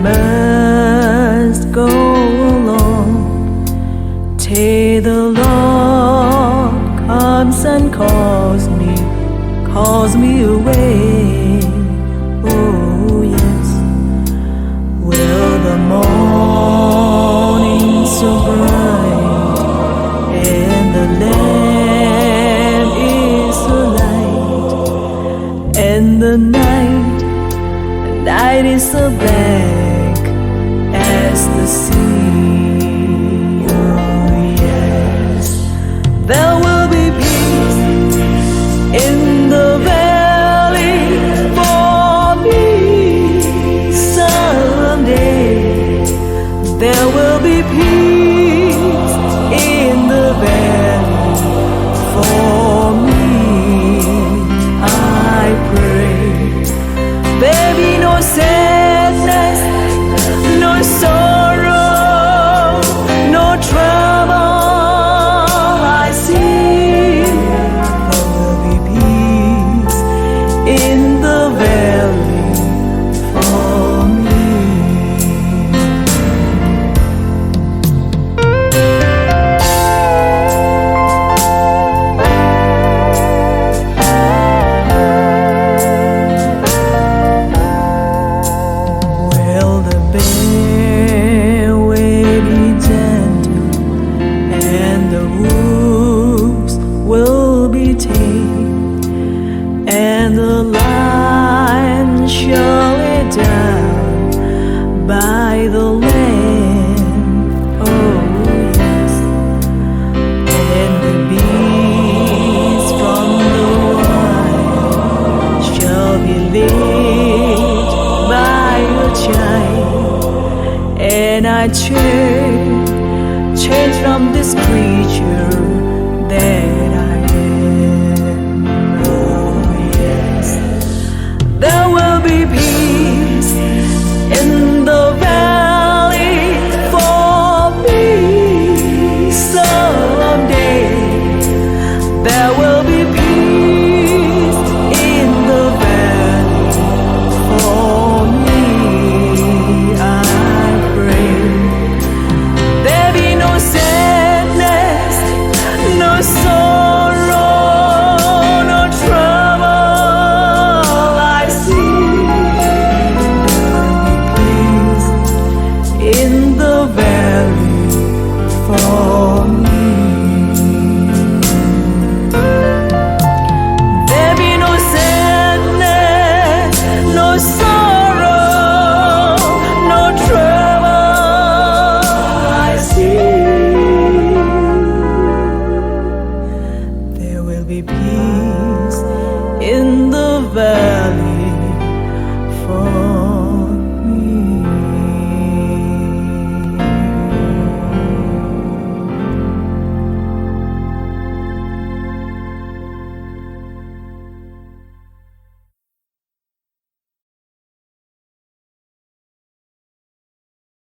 Must go alone till the Lord comes and calls me, calls me away. Oh, yes. Well, the morning so bright, and the Lamb is so light, and the night, the night is so black as the sea. Oh, yes. There will be peace in the valley for me someday. There will be peace in the valley for me, I pray. There be no sadness, no sorrow, no trouble I see. There will be peace in the valley for me. Well, the bear will be gentle, and the wolves will be tame, and the lion surely down by the lamb. Oh, yes. And the beast from the wild shall be led by a child. And I change, change from this creature that I am. Oh, yes. There will be peace in the valley for me someday. There will be peace in the valley for me, I pray. There be no sadness, no sorrow, no trouble I see. There will be peace in the valley for me. There be no sadness, no sorrow, no trouble I see. There will be peace in the valley